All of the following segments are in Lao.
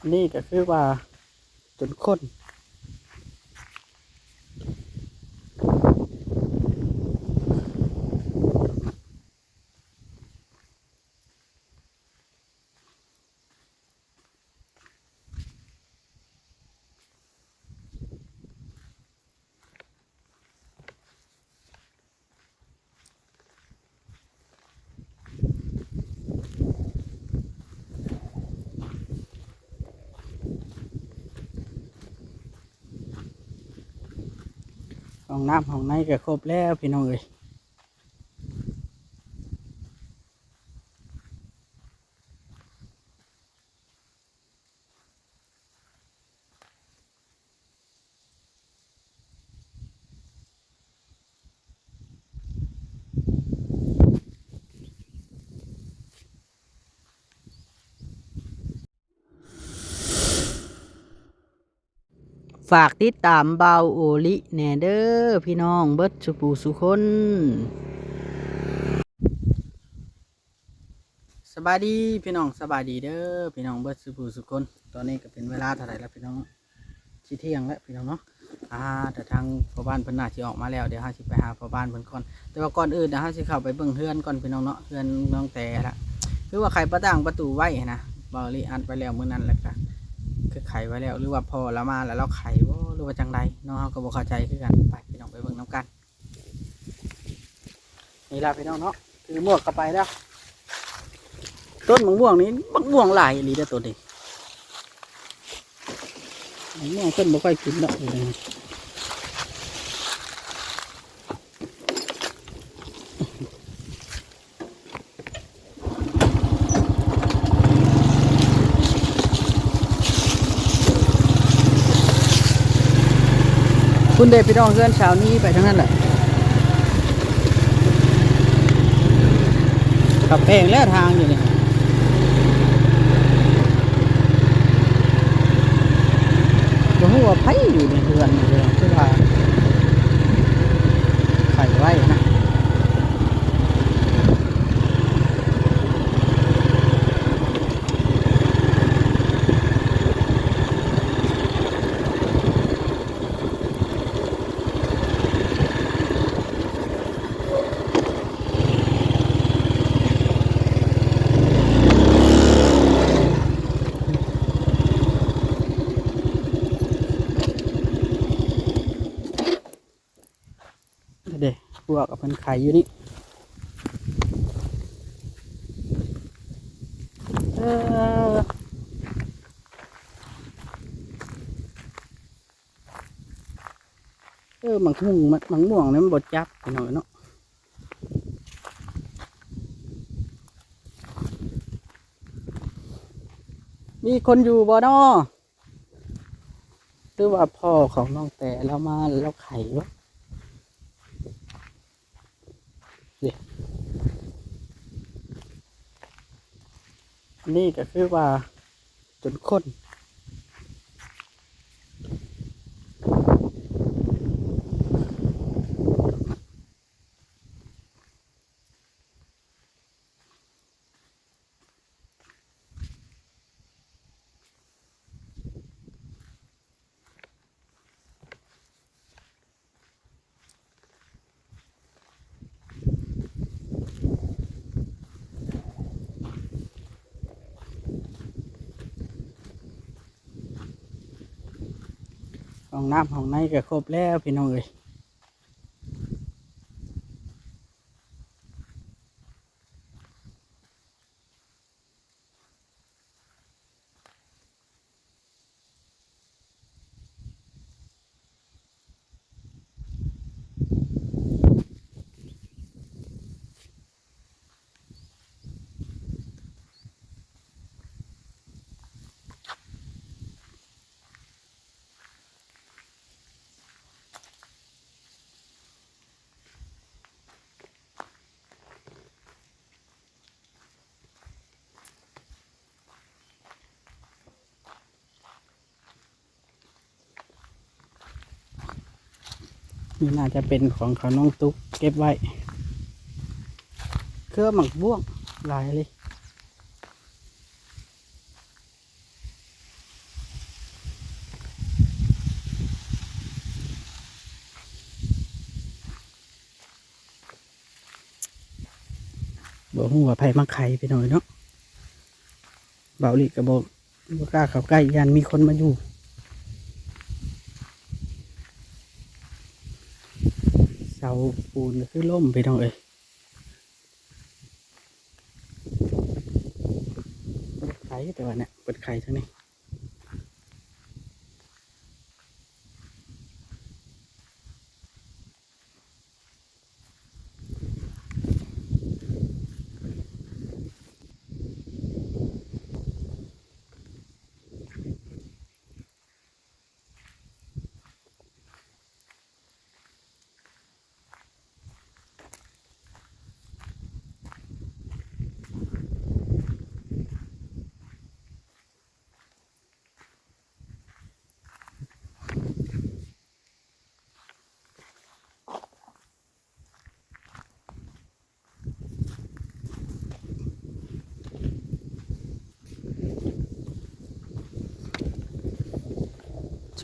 ອັນນີ້ກໍຄືວ່າຈົນຄົນ ຫ້ອງນ້ຳຫ້ອງໃນກໍຄົບແລ້ວພີ່ນ້ອງເອີຍ. ຝາກຕິດຕາມບ່າວໂອລິແດ່ເດີພີ່ນ້ອງເບິດສູ່ຜູ້ສູ່ຄົນ. ສະບາຍດີພີ່ນ້ອງ ສະບາຍດີເດີພີ່ນ້ອງເບິດສູ່ຜູ້ສູ່ຄົນ. ຕອນນີ້ກໍເປັນເວລາເທົ່າໃດແລ້ວພີ່ນ້ອງ? ຊິທ່ຽງແລ້ວພີ່ນ້ອງເນາະ. ອ່າ ແຕ່ທາງພໍ່ບ້ານເພິ່ນໜ້າຊິອອກມາແລ້ວ ດຽວເຮົາຊິໄປຫາພໍ່ບ້ານເພິ່ນກ່ອນ. ແຕ່ວ່າກ່ອນອື່ນນະ ເຮົາຊິເຂົ້າໄປເບິ່ງເຮືອນກ່ອນພີ່ນ້ອງເນາະ ເຮືອນນ້ອງແຕລະ ຄືວ່າໄຂປະຕ່າງປະຕູໄວ້ຫັ້ນນະ. ບ່າວໂອລິອັດໄວ້ແລ້ວມື້ນັ້ນ ແລ້ວກະຄືໄຂໄວ້ແລ້ວ ຫຼືວ່າພໍ່ລາວມາແລ້ວລາວໄຂບໍ່ ຫຼືວ່າຈັ່ງໃດເນາະ ເຮົາກໍບໍ່ເຂົ້າໃຈຄືກັນ. ໄປພີ່ນ້ອງໄປເບິ່ງນຳກັນ. ນີ້ລະພີ່ນ້ອງເນາະ ຖືໝວກເຂົ້າໄປແລ້ວ. ຕົ້ນໝາກມ່ວງນີ້ ໝາກມ່ວງຫຼາຍອີ່ຫຼີເດ້ຕົ້ນນີ້. ໝາກມ່ວງເພິ່ນບໍ່ຄ່ອຍກິນດອກ. ພຸ້ນເດ້ພີ່ນ້ອງ ເຮືອນສາວນີ້ໄປທາງນັ້ນແຫຼະ. ກະແພງແລ້ວທາງຢູ່ນີ້ ບໍ່ຮູ້ວ່າໃຜຢູ່ໃນເຮືອນນີ້ ຄືວ່າໄຂໄວ້ນະ. ເດ້ ພວກເພິ່ນຂາຍຢູ່ນີ້. ເອີ ເອີ ໝາກມ່ວງ ໝາກ ໝາກມ່ວງນີ້ມັນບໍ່ຈັບພີ່ນ້ອງເນາະ. ມີຄົນຢູ່ບໍ່ນໍ? ຫຼືວ່າພໍ່ຂອງນ້ອງແຕລາວມາແລ້ວລາວໄຂບໍ່? ນີ້ ອັນນີ້ກໍຄືວ່າຈົນຄົນ. ຫ້ອງນ້ຳຫ້ອງໃນກໍຄົບແລ້ວພີ່ນ້ອງເອີຍ. ນີ້ໜ້າຈະເປັນຂອງເຂົານ້ອງຕຸກເກັບໄວ້ ເຄືອໝາກບ້ວງຫຼາຍເລີຍ. ບໍ່ຮູ້ວ່າໃຜມາໄຂພີ່ນ້ອງເອີຍເນາະ. ເບົາຫຼີກະບໍ່ ບໍ່ກ້າເຂົ້າໃກ້ ຢ້ານມີຄົນມາຢູ່. ເສົາປູນກະຄືລົ້ມພີ່ນ້ອງເອີຍ. ບໍ່ໄຂ ແຕ່ວ່າເນຍ ເປີດໄຂທາງນີ້.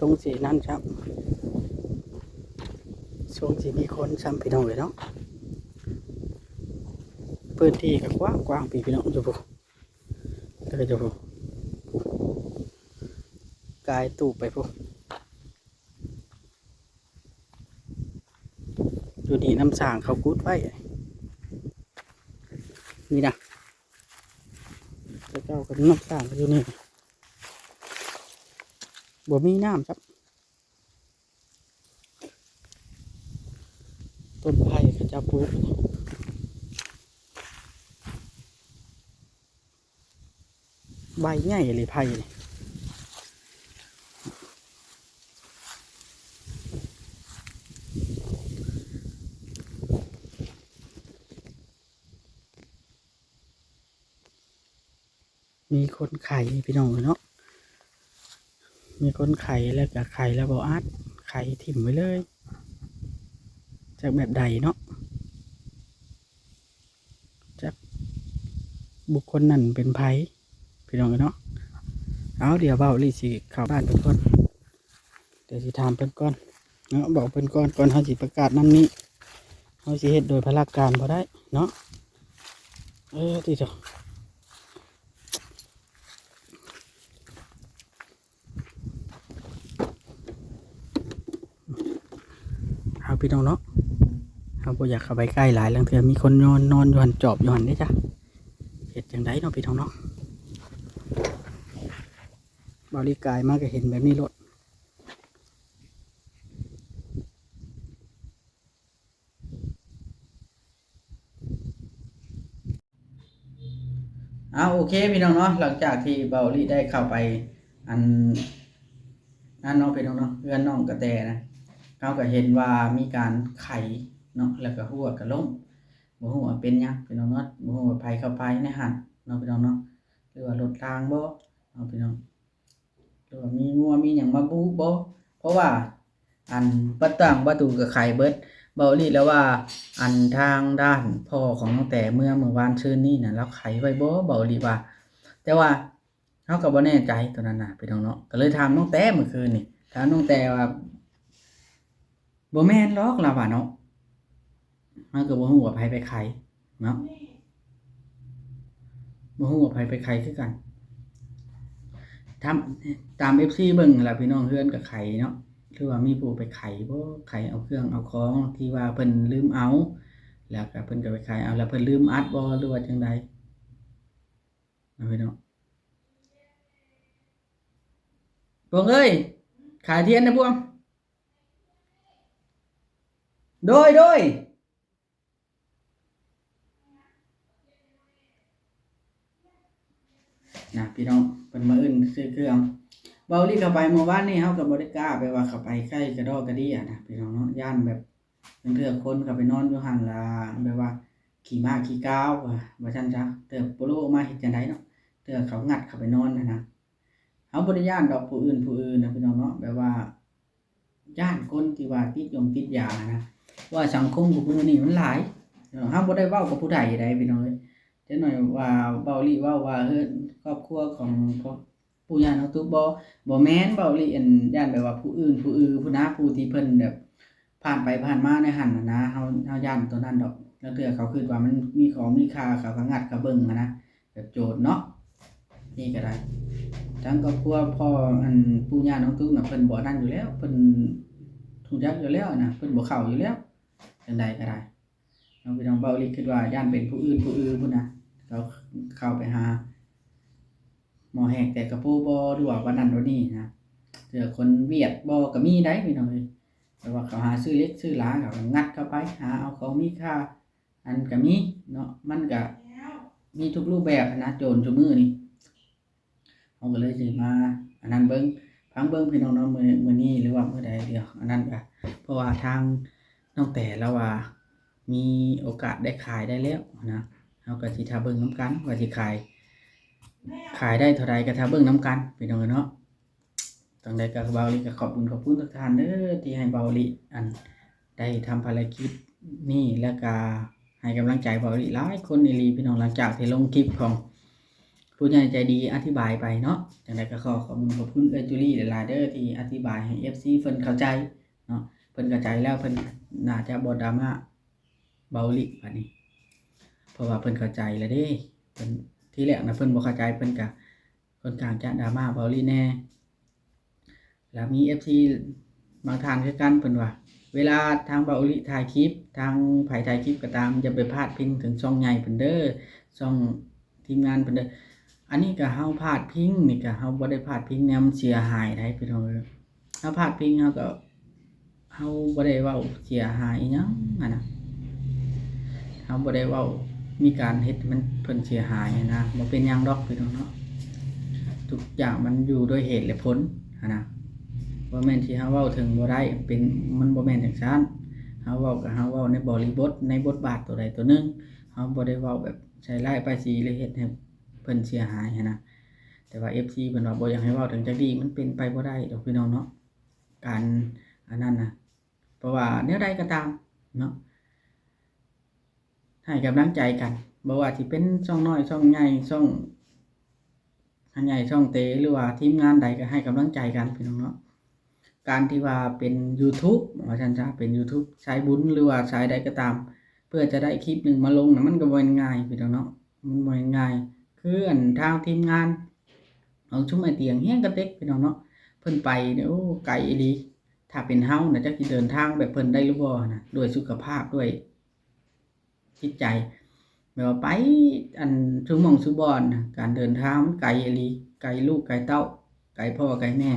ຊົງຊິນັ້ນຊ້ຳ ຊົງຊິມີຄົນຊ້ຳ ພີ່ນ້ອງເອີຍເນາະ. ພື້ນທີ່ກະກວ້າງໆ ພີ່ ພີ່ນ້ອງ ຢູ່ພຸ້ນ ແລ້ວກະຢູ່ພຸ້ນ ກາຍຕູບໄປພຸ້ນ. ຢູ່ນີ້ນ້ຳສ້າງເຂົາຂຸດໄວ້ ນີ້ນະ ເຂົາເຈົ້າກະນ້ຳສ້າງຢູ່ນີ້ ບໍ່ມີນ້ຳຊ້ຳ. ຕົ້ນໄຜ່ເຂົາເຈົ້າປູກ ໃບໃຫຍ່ອີ່ຫຼີໄຜ່ນີ້. ມີຄົນໄຂພີ່ນ້ອງເອີຍເນາະ ມີຄົນໄຂ ແລ້ວກະໄຂແລ້ວບໍ່ອັດ ໄຂຖິ້ມໄວ້ເລີຍ. ຈັກແບບໃດເນາະ ຈັກບຸກຄົນນັ້ນເປັນໃຜ ພີ່ນ້ອງເອີຍເນາະ. ເອົາ ດຽວເບົາຫຼີຊິເຂົ້າບ້ານເພິ່ນກ່ອນ ດຽວຊິຖາມເພິ່ນກ່ອນເນາະ ບອກເພິ່ນກ່ອນ ກ່ອນເຮົາຊິປະກາດນຳນີ້ ເຮົາຊິເຮັດໂດຍພະລາການບໍ່ໄດ້ເນາະ. ເອີ ຕິໂຕ ເຮົາພີ່ນ້ອງເນາະ ເຮົາບໍ່ຢາກເຂົ້າໄປໃກ້ຫຼາຍ ລາງເທື່ອມີຄົນນອນ ນອນຢູ່ຫັ້ນ ຈອບຢູ່ຫັ້ນເດ້ຈ້າ ເຮັດຈັ່ງໃດເນາະ ພີ່ນ້ອງເນາະ. ເບົາຫຼີກາຍມາກະເຫັນແບບນີ້ໂລດ. ເອົາ ໂອເຄພີ່ນ້ອງເນາະ ຫຼັງຈາກທີ່ເບົາຫຼີໄດ້ເຂົ້າໄປ ອັນ ນັ້ນເນາະພີ່ນ້ອງເນາະ ເຮືອນນ້ອງກະແຕນະ ເຮົາກະເຫັນວ່າມີການໄຂເນາະ ແລ້ວກະຮົ້ວກະລົ້ມ ບໍ່ຮູ້ວ່າເປັນຫຍັງພີ່ນ້ອງເນາະ ບໍ່ຮູ້ວ່າໃຜເຂົ້າໄປໃນຫັ້ນເນາະ ພີ່ນ້ອງເນາະ ຫຼືວ່າລົດລາງບໍ່ເນາະ ພີ່ນ້ອງ. ຫຼືວ່າມີງົວມີຫຍັງມາບຸບໍ່ ເພາະວ່າ ອັນ ປະຕູ ປະຕູກະໄຂເບິດ. ເບົາຫຼີລະວ່າ ອັນ ທາງດ້ານພໍ່ຂອງນ້ອງແຕເມືອ ມື້ວານຊືນນີ້ນະ ລາວໄຂໄວ້ບໍ່ ເບົາຫຼີວ່າ ແຕ່ວ່າເຮົາກະບໍ່ແນ່ໃຈໂຕນັ້ນນະ ພີ່ນ້ອງເນາະ ກະເລີຍຖາມນ້ອງແຕມື້ຄືນນີ້ ຖາມນ້ອງແຕວ່າ ບໍ່ແມ່ນດອກ ລາວວ່າເນາະ ເຮົາກະບໍ່ຮູ້ວ່າໃຜໄປໄຂເນາະ ບໍ່ຮູ້ວ່າໃຜໄປໄຂຄືກັນ. ຖາມ ຕາມເອັຟຊີເບິ່ງຫັ້ນລະພີ່ນ້ອງ ເຮືອນກະໄຂເນາະ ຄືວ່າມີຜູ້ໄປໄຂບໍ່ ໄຂເອົາເຄື່ອງເອົາຂອງທີ່ວ່າເພິ່ນລືມເອົາ ແລ້ວກະເພິ່ນກະໄປໄຂເອົາ ແລ້ວເພິ່ນລືມອັດບໍ່ ຫຼືວ່າຈັ່ງໃດເນາະ ພີ່ນ້ອງ. ພວງເອີຍ ຂາຍທຽນນະພວງ. ໂດຍ ໂດຍ ນະພີ່ນ້ອງ ເພິ່ນມາເອີ້ນຊື້ເຄື່ອງ. ເບົາຫຼີເຂົ້າໄປມື້ວານນີ້ ເຮົາກະບໍ່ໄດ້ກ້າ ແບບວ່າເຂົ້າໄປໃກ້ກະດໍກະເດຍນະ ພີ່ນ້ອງເນາະ ຢ້ານແບບ ລາງເທື່ອຄົນເຂົ້າໄປນອນຢູ່ຫັ້ນລະ ແບບວ່າຂີ້ໝາກຂີ້ກາວ ວ່າ ວ່າຊັ້ນຊະ ແຕ່ບໍ່ຮູ້ອອກມາເຮັດຈັ່ງໃດເນາະ ເທື່ອເຂົາງັດເຂົ້າໄປນອນຫັ້ນນະ. ເຮົາບໍ່ໄດ້ຢ້ານດອກຜູ້ອື່ນ ຜູ້ອື່ນນະ ພີ່ນ້ອງເນາະ ແບບວ່າ ຢ້ານຄົນທີ່ວ່າຕິດຢົງຕິດຢາຫັ້ນນະ ເພາະວ່າສັງຄົມຂອງມື້ນີ້ມັນຫຼາຍ. ເຮົາບໍ່ໄດ້ເວົ້າກັບຜູ້ໃດໃດພີ່ນ້ອງເອີຍ ຈັກໜ້ອຍວ່າເບົາຫຼີເວົ້າວ່າ ເອີ ຄອບຄົວຂອງ ປູ່ຍ່ານ້ອງຕຸກບໍ່ ບໍ່ແມ່ນ ເບົາຫຼີ ອັນ ຢ້ານແບບວ່າຜູ້ອື່ນຜູ້ອື່ນພຸ້ນນະ ຜູ້ທີ່ເພິ່ນແບບຜ່ານໄປຜ່ານມາໃນຫັ້ນນະ ເຮົາ ເຮົາຢ້ານໂຕນັ້ນດອກ. ລາງເທື່ອເຂົາຄິດວ່າມັນມີຂອງມີຄ່າ ເຂົາກໍງັດເຂົ້າເບິ່ງຫັ້ນນະ ແບບໂຈນເນາະ. ນີ້ກໍໄດ້ ທາງຄອບຄົວພໍ່ ອັນ ປູ່ຍ່ານ້ອງຕຸ້ມນະ ເພິ່ນບໍ່ນັ້ນຢູ່ແລ້ວ ເພິ່ນຮູ້ຈັກຢູ່ແລ້ວນະ ເພິ່ນບໍ່ເຂົ້າຢູ່ແລ້ວ ຈັ່ງໃດກໍໄດ້. ນ້ອງ ພີ່ນ້ອງ ເບົາອີ່ຫຼີຄິດວ່າຢ້ານເປັນຜູ້ອື່ນຜູ້ອື່ນພຸ້ນນະ ເຂົາເຂົ້າໄປຫາໝໍແຫກແຕກກະໂປບໍ ຫຼືວ່າວ່ານັ້ນວ່ານີ້ນະ ເທື່ອຄົນຫວຽດບໍກໍມີໄດ໋ ພີ່ນ້ອງເອີຍ. ແຕ່ວ່າເຂົາຫາຊື້ເຫຼັກຊື້ຫຼາ ເຂົາກໍງັດເຂົ້າໄປ ຫາເອົາຂອງມີຄ່າ ອັນກໍມີເນາະ ມັນກໍມີທຸກຮູບແບບຫັ້ນນະ ໂຈນຊຸມື້ນີ້. ເຮົາກໍເລີຍຊິມາອັນນັ້ນເບິ່ງ ຟັງເບິ່ງ ພີ່ນ້ອງເນາະ ມື້ ມື້ນີ້ ຫຼືວ່າມື້ໃດ ດຽວ ອັນນັ້ນກໍ ເພາະວ່າທາງນ້ອງແຕລາວວ່າມີໂອກາດໄດ້ຂາຍໄດ້ແລ້ວນະ ເຮົາກໍຊິຖ້າເບິ່ງນຳກັນວ່າຊິຂາຍ ຂາຍໄດ້ເທົ່າໃດ ກໍຖ້າເບິ່ງນຳກັນ ພີ່ນ້ອງເນາະ. ຈັ່ງໃດກໍເບົາອີ່ຫຼີກໍຂອບຄຸນ ຂອບຄຸນທຸກທ່ານເດີ ທີ່ໃຫ້ເບົາອີ່ຫຼີ ອັນ ໄດ້ທຳພາລະກິດນີ້ ແລ້ວກະໃຫ້ກຳລັງໃຈເບົາອີ່ຫຼີຫຼາຍຄົນອີ່ຫຼີ ພີ່ນ້ອງ ຫຼັງຈາກທີ່ລົງຄລິບຂອງຜູ້ໃຫຍ່ໃຈດີອະທິບາຍໄປເນາະ. ຈັ່ງໃດກໍຂໍຂອບຄຸນຂອບຄຸນເອື້ອຍຈູລີຫຼາຍໆເດີ ທີ່ອະທິບາຍໃຫ້ເອັຟຊີເພິ່ນເຂົ້າໃຈເນາະ. ເພິ່ນເຂົ້າໃຈແລ້ວ ເພິ່ນໜ້າຈະບໍ່ດຣາມາເບົາອີ່ຫຼີບາດນີ້ ເພາະວ່າເພິ່ນເຂົ້າໃຈແລ້ວເດ້. ເພິ່ນ ທີແລກນະ ເພິ່ນບໍ່ເຂົ້າໃຈ ເພິ່ນກະ ຂ້ອນຂ້າງຈະດຣາມາເບົາອີ່ຫຼີແດ່. ແລ້ວມີເອັຟຊີບາງທ່ານຄືກັນ ເພິ່ນວ່າ ເວລາທາງເບົາອີ່ຫຼີຖ່າຍຄລິບ ທາງໃຜຖ່າຍຄລິບກໍຕາມ ຢ່າໄປພາດພິງເຖິງຊ່ອງໃຫຍ່ເພິ່ນເດີ ຊ່ອງທີມງານເພິ່ນເດີ. ອັນນີ້ກໍເຮົາພາດພິງ ນີ້ກໍເຮົາບໍ່ໄດ້ພາດພິງແນວມັນເສຍຫາຍໃດ໋ ພີ່ນ້ອງເອີຍ. ເຮົາພາດພິງ ເຮົາກໍ ເຮົາບໍ່ໄດ້ເວົ້າເສຍຫາຍອີ່ຫຍັງຫັ້ນນະ ເຮົາບໍ່ໄດ້ເວົ້າມີການເຮັດໃຫ້ມັນ ເພິ່ນເສຍຫາຍຫັ້ນນະ. ບໍ່ເປັນຫຍັງດອກ ພີ່ນ້ອງເນາະ ທຸກຢ່າງມັນຢູ່ດ້ວຍເຫດແລະຜົນຫັ້ນນະ. ບໍ່ແມ່ນທີ່ເຮົາເວົ້າເຖິງບໍ່ໄດ້ ເປັນ ມັນບໍ່ແມ່ນຈັ່ງຊັ້ນ. ເຮົາເວົ້າກໍເຮົາເວົ້າໃນບໍລິບົດ ໃນບົດບາດຕົວໃດຕົວໜຶ່ງ. ເຮົາບໍ່ໄດ້ເວົ້າແບບໃສ່ຮ້າຍປ້າຍສີ ຫຼືເຮັດໃຫ້ເພິ່ນເສຍຫາຍຫັ້ນນະ. ແຕ່ວ່າເອັຟຊີເພິ່ນວ່າບໍ່ຢາກໃຫ້ເວົ້າເຖິງຈັກດີ້ ມັນເປັນໄປບໍ່ໄດ້ດອກ ພີ່ນ້ອງເນາະ. ການອັນນັ້ນນະ ເພາະວ່າແນວໃດກໍຕາມເນາະ ໃຫ້ກຳລັງໃຈກັນ ບໍ່ວ່າຊິເປັນຊ່ອງນ້ອຍ ຊ່ອງໃຫຍ່ ຊ່ອງໃຫຍ່ ຊ່ອງເຕ ຫຼືວ່າທີມງານໃດ ກໍໃຫ້ກຳລັງໃຈກັນ ພີ່ນ້ອງເນາະ. ການທີ່ວ່າເປັນຢູທູບ ວ່າຊັ້ນຊະ ເປັນຢູທູບສາຍບຸນ ຫຼືວ່າສາຍໃດກໍຕາມ ເພື່ອຈະໄດ້ຄລິບໜຶ່ງມາລົງນະ ມັນກໍບໍ່ແມ່ນງ່າຍ ພີ່ນ້ອງເນາະ. ມັນບໍ່ແມ່ນງ່າຍ ຄືອັນທາງທີມງານ ຂອງຊຸມອ້າຍຕຽງຮຽງກະເຕັກ ພີ່ນ້ອງເນາະ ເພິ່ນໄປນີ້ ໂອ້ ໄກອີ່ຫຼີ. ຖ້າເປັນເຮົານະ ຈັກຊິເດີນທາງແບບເພິ່ນໄດ້ຫຼືບໍ່ນະ ດ້ວຍສຸຂະພາບ ດ້ວຍຈິດໃຈ ແບບວ່າໄປອັນຊຸໝ່ອງຊຸບ່ອນນະ ການເດີນທາງມັນໄກອີ່ຫຼີ ໄກລູກໄກເຕົ້າ ໄກພໍ່ໄກແມ່.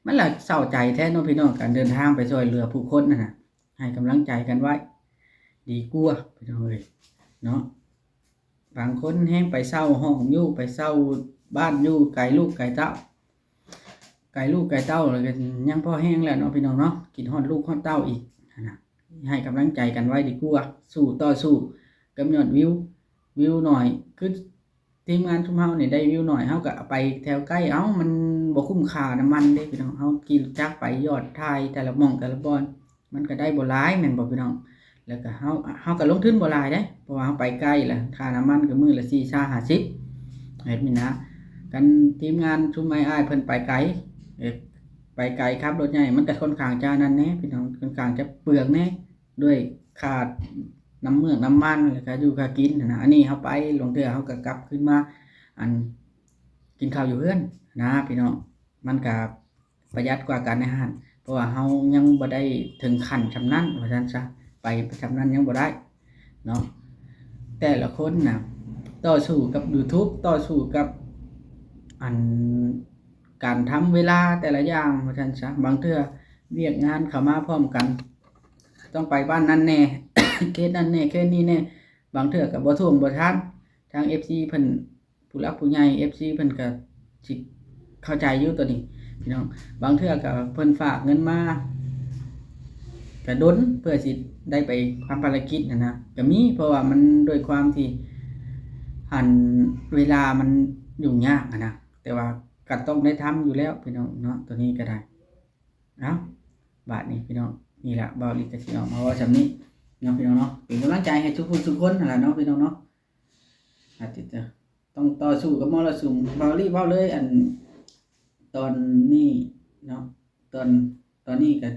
ມັນລະເສົ້າໃຈແທ້ເນາະ ພີ່ນ້ອງ ການເດີນທາງໄປຊ່ວຍເຫຼືອຜູ້ຄົນຫັ້ນນະ. ໃຫ້ກຳລັງໃຈກັນໄວ້ດີກວ່າ ພີ່ນ້ອງເອີຍເນາະ. ບາງຄົນແຮ່ງໄປເຊົ່າຫ້ອງຢູ່ ໄປເຊົ່າບ້ານຢູ່ ໄກລູກໄກເຕົ້າ ໄກລູກໄກເຕົ້າ ແລ້ວກໍຍັງພໍແຮງແລ້ວເນາະ ພີ່ນ້ອງເນາະ ຄິດຮອດລູກຮອດເຕົ້າອີກຫັ້ນນະ. ໃຫ້ກຳລັງໃຈກັນໄວ້ດີກວ່າ ສູ້ ຕໍ່ສູ້ກັບຍອດວິວ ວິວໜ້ອຍ ຄືທີມງານຊຸມເຮົານີ້ໄດ້ວິວໜ້ອຍ ເຮົາກໍເອົາໄປແຖວໃກ້ ເອົ້າ ມັນບໍ່ຄຸ້ມຄ່ານ້ຳມັນເດ້ ພີ່ນ້ອງ. ເຮົາຂີ່ລົດຈັກໄປ ຍອດຖ່າຍແຕ່ລະໝ່ອງແຕ່ລະບ່ອນ ມັນກໍໄດ້ບໍ່ຫຼາຍແມ່ນບໍ່ ພີ່ນ້ອງ? ແລ້ວກໍເຮົາ ເຮົາກໍລົງທຶນບໍ່ຫຼາຍເດ້ ເພາະວ່າເຮົາໄປໄກລະ ຄ່ານ້ຳມັນກໍມື້ລະສີ່ສິບ ຫ້າສິບ ເຮັດນີ້ນະ. ຄັນທີມງານຊຸມອ້າຍໆເພິ່ນໄປໄກ ເອີ ໄປໄກຂັບລົດໃຫຍ່ ມັນກໍຄ່ອນຂ້າງຈະນັ້ນແດ່ ພີ່ນ້ອງ ຄ່ອນຂ້າງຈະເປືອງແດ່ ດ້ວຍຄ່ານ້ຳເມືອກນ້ຳມັນ ແລ້ວກໍຢູ່ຄ່າກິນຫັ້ນນະ. ອັນນີ້ເຮົາໄປ ລາງເທື່ອເຮົາກໍກັບຄືນມາ ອັນ ກິນເຂົ້າຢູ່ເຮືອນນະ ພີ່ນ້ອງ ມັນກະປະຢັດກວ່າການໃນຮ້ານ ເພາະວ່າເຮົາຍັງບໍ່ໄດ້ເຖິງຂັ້ນຊ່ຳນັ້ນ ວ່າຊັ້ນຊະ ໄປຊ່ຳນັ້ນຍັງບໍ່ໄດ້ເນາະ. ແຕ່ລະຄົນນະ ຕໍ່ສູ້ກັບຢູທູບ ຕໍ່ສູ້ກັບ ອັນ ການທຳເວລາແຕ່ລະຢ່າງ ວ່າຊັ້ນຊະ. ບາງເທື່ອວຽກງານເຂົ້າມາພ້ອມກັນ ຕ້ອງໄປບ້ານນັ້ນແດ່ ເຂດນັ້ນແດ່ ເຂດນີ້ແດ່ ບາງເທື່ອກໍບໍ່ຖ້ວງບໍ່ທັນ. ທາງເອັຟຊີເພິ່ນ ຜູ້ຫຼັກຜູ້ໃຫຍ່ ເອັຟຊີເພິ່ນກໍຊິເຂົ້າໃຈຢູ່ໂຕນີ້ພີ່ນ້ອງ. ບາງເທື່ອກໍເພິ່ນຝາກເງິນມາກໍດົນ ເພື່ອຊິໄດ້ໄປທຳພາລະກິດຫັ້ນນະ ກໍມີ ເພາະວ່າມັນດ້ວຍຄວາມທີ່ ອັນ ເວລາມັນຫຍຸ້ງຍາກຫັ້ນນະ ແຕ່ວ່າກໍຕ້ອງໄດ້ທຳຢູ່ແລ້ວພີ່ນ້ອງເນາະ ໂຕນີ້ກໍໄດ້. ເອົ້າ ບາດນີ້ພີ່ນ້ອງ ນີ້ລະ ເບົາອີ່ຫຼີກໍຊິອອກມາເວົ້າຊ່ຳນີ້ເນາະ ພີ່ນ້ອງເນາະ. ເປັນກຳລັງໃຈໃຫ້ທຸກຜູ້ທຸກຄົນຫັ້ນລະເນາະ ພີ່ນ້ອງເນາະ. ອາດຈະ ຕ້ອງຕໍ່ສູ້ກັບມໍລະສຸມ ເບົາອີ່ຫຼີເວົ້າເລີຍ ອັນ ຕອນນີ້ເນາະ ຕອນ ຕອນນີ້ກໍ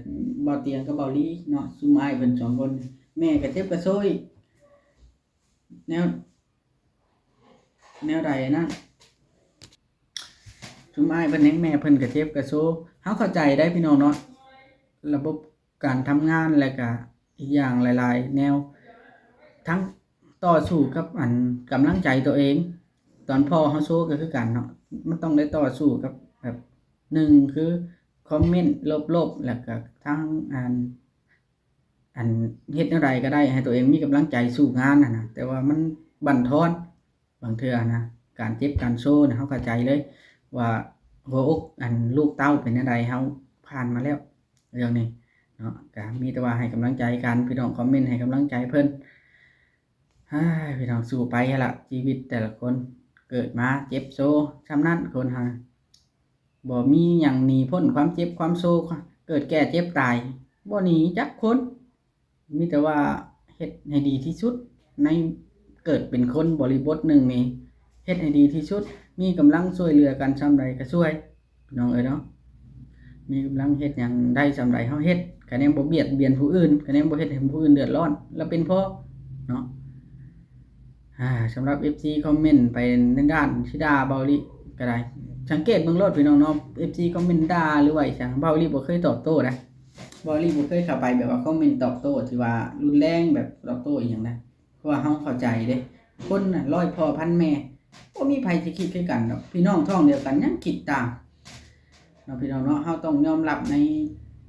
ເບົາຕຽງກັບເບົາອີ່ຫຼີເນາະ ຊຸມອ້າຍເພິ່ນສອງຄົນ ແມ່ກໍເຈັບກະໂຊຍ ແນວ ແນວໃດນັ້ນ ຊຸມອ້າຍເພິ່ນແຮງ ແມ່ເພິ່ນກະເຈັບກະໂຊ. ເຮົາເຂົ້າໃຈໄດ໋ພີ່ນ້ອງເນາະ ລະບົບການທຳງານ ແລະກະອີກຢ່າງຫຼາຍໆແນວ ທັງຕໍ່ສູ້ກັບອັນກຳລັງໃຈໂຕເອງ. ຕອນພໍ່ເຮົາໂຊກະຄືກັນເນາະ ມັນຕ້ອງໄດ້ຕໍ່ສູ້ກັບແບບ ໜຶ່ງຄືຄອມເມັນລົບໆ ແລະກະທັງອັນ ອັນເຮັດແນວໃດກະໄດ້ໃຫ້ໂຕເອງມີກຳລັງໃຈສູ້ງານຫັ້ນນະ ແຕ່ວ່າມັນບັ່ນທອນບາງເທື່ອນະ ການເຈັບການໂຊນະ ເຮົາເຂົ້າໃຈເລີຍວ່າຫົວອົກອັນລູກເຕົ້າເປັນແນວໃດ ເຮົາຜ່ານມາແລ້ວເລື່ອງນີ້ເນາະ. ກະມີແຕ່ວ່າໃຫ້ກຳລັງໃຈກັນ ພີ່ນ້ອງຄອມເມັນໃຫ້ກຳລັງໃຈເພິ່ນ. ເຮີ້ຍ ພີ່ນ້ອງ ສູ້ໄປຫັ້ນລະ ຊີວິດແຕ່ລະຄົນເກີດມາເຈັບໂຊຊ່ຳນັ້ນ ຄົນເຮົາ ບໍ່ມີຫຍັງໜີພົ້ນຄວາມເຈັບຄວາມໂຊ ເກີດແກ່ເຈັບຕາຍ ບໍ່ໜີຈັກຄົນ. ມີແຕ່ວ່າເຮັດໃຫ້ດີທີ່ສຸດໃນ ເກີດເປັນຄົນບໍລິບົດໜຶ່ງນີ້ ເຮັດໃຫ້ດີທີ່ສຸດ ມີກຳລັງຊ່ວຍເຫຼືອກັນຊ່ຳໃດກະຊ່ວຍ ພີ່ນ້ອງເອີຍເນາະ. ມີກຳລັງເຮັດຫຍັງໄດ້ຊ່ຳໃດເຮົາເຮັດ ກະແນມບໍ່ບຽດບຽນຜູ້ອື່ນ ກະແນມບໍ່ເຮັດໃຫ້ຜູ້ອື່ນເດືອດຮ້ອນ ລະເປັນພໍເນາະ. ອາ ສຳລັບເອັຟຊີຄອມເມັນໄປໃນດ້ານຊິດ່າເບົາລິກະໄດ້ ສັງເກດເບິ່ງໂລດ ພີ່ນ້ອງເນາະ. ເອັຟຊີຄອມເມັນດ່າ ຫຼືວ່າອີ່ຫຍັງ ເບົາລິບໍ່ເຄີຍຕອບໂຕ້ນະ ເບົາລິບໍ່ເຄີຍເຂົ້າໄປແບບວ່າຄອມເມັນຕອບໂຕ້ທີ່ວ່າຮຸນແຮງ ແບບຕອບໂຕ້ອີ່ຫຍັງນະ ເພາະວ່າເຮົາເຂົ້າໃຈເດ້ ຄົນນະຮ້ອຍພໍ່ພັນແມ່ ບໍ່ມີໃຜຊິຄິດຄືກັນດອກ ພີ່ນ້ອງທ້ອງດຽວກັນຍັງຄິດຕ່າງເນາະ ພີ່ນ້ອງເນາະ. ເຮົາຕ້ອງຍອມຮັບໃນ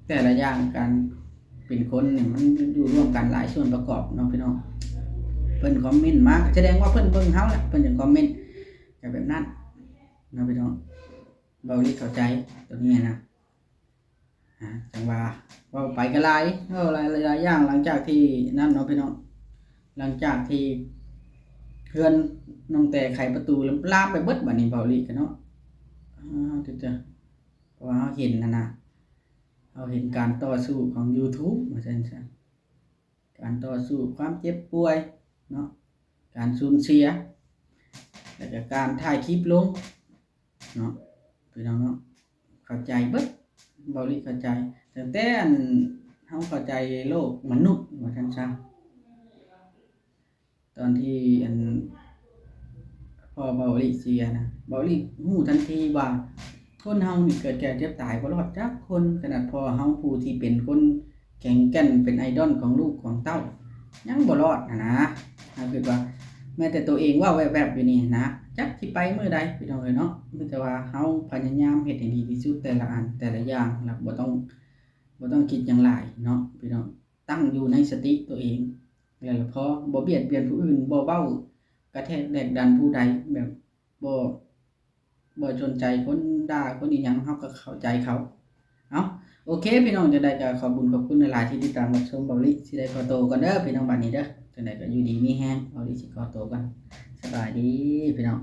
ແຕ່ລະຢ່າງ ການເປັນຄົນນີ້ມັນຢູ່ຮ່ວມກັນຫຼາຍສ່ວນປະກອບເນາະ ພີ່ນ້ອງ. ເພິ່ນຄອມເມັນມາ ສະແດງວ່າເພິ່ນເບິ່ງເຮົາແຫຼະ ເພິ່ນຈຶ່ງຄອມເມັນ ກະແບບນັ້ນເນາະ ພີ່ນ້ອງ. ເບົາລິເຂົ້າໃຈໂຕນີ້ນະ. ອາ ຈັ່ງວ່າເວົ້າໄປກະຫຼາຍ ເວົ້າຫຼາຍ ຫຼາຍຢ່າງ ຫຼັງຈາກທີ່ນັ້ນເນາະ ພີ່ນ້ອງ ຫຼັງຈາກທີ່ເຮືອນນ້ອງແຕໄຂປະຕູລາມໄປເບິດ ບາດນີ້ເບົາລິກະເນາະ. ອາ ເຈົ້າ ເພາະວ່າເຮົາເຫັນຫັ້ນນະ ເຮົາເຫັນການຕໍ່ສູ້ຂອງຢູທູບ ວ່າຊັ້ນຊະ ການຕໍ່ສູ້ຄວາມເຈັບປ່ວຍເນາະ ການສູນເສຍ ແລ້ວກະການຖ່າຍຄລິບລົງ ເນາະ ພີ່ນ້ອງເນາະ ເຂົ້າໃຈເບິດ ເບົາລິເຂົ້າໃຈ ຕັ້ງແຕ່ອັນເຮົາເຂົ້າໃຈໂລກມະນຸດ ວ່າຊັ້ນຊະ. ຕອນທີ່ອັນພໍ່ເບົາລິເສຍນະ ເບົາລິຮູ້ທັນທີວ່າ ຄົນເຮົານີ້ເກີດແກ່ເຈັບຕາຍບໍ່ລອດຈັກຄົນ ຂະໜາດພໍ່ເຮົາຜູ້ທີ່ເປັນຄົນ ແຂງແກ່ນເປັນໄອດອນຂອງລູກຂອງເຕົ້າ ຍັງບໍ່ລອດຫັ້ນນະ. ເຮົາຄິດວ່າແມ້ແຕ່ໂຕເອງເວົ້າແວບໆຢູ່ນີ້ນະ ຈັກຊິໄປມື້ໃດ ພີ່ນ້ອງເອີຍເນາະ. ມີແຕ່ວ່າເຮົາພະຍາຍາມເຮັດໃຫ້ດີທີ່ສຸດ ແຕ່ລະອັນແຕ່ລະຢ່າງ ແລ້ວບໍ່ຕ້ອງ ບໍ່ຕ້ອງຄິດຫຍັງຫຼາຍເນາະ ພີ່ນ້ອງ. ຕັ້ງຢູ່ໃນສະຕິໂຕເອງ ແລ້ວລະພໍ ບໍ່ບຽດບຽນຜູ້ອື່ນ ບໍ່ເວົ້າກະແທກແດກດັນຜູ້ໃດ ແບບ ບໍ່ ບໍ່ສົນໃຈຄົນດ່າຄົນອີ່ຫຍັງ ເຮົາກະເຂົ້າໃຈເຂົາ. ເອົາ ໂອເຄ ພີ່ນ້ອງ ຈັ່ງໃດກະຂອບບຸນຂອບຄຸນຫຼາຍໆທີ່ຕິດຕາມຮັບຊົມ. ເບົາລິຊິໄດ້ຂໍໂຕກ່ອນເດີພີ່ນ້ອງ ບາດນີ້ເດີ ຈັ່ງໃດກະຢູ່ດີມີແຮງ ເບົາລິຊິຂໍໂຕກ່ອນ ສະບາຍດີພີ່ນ້ອງ.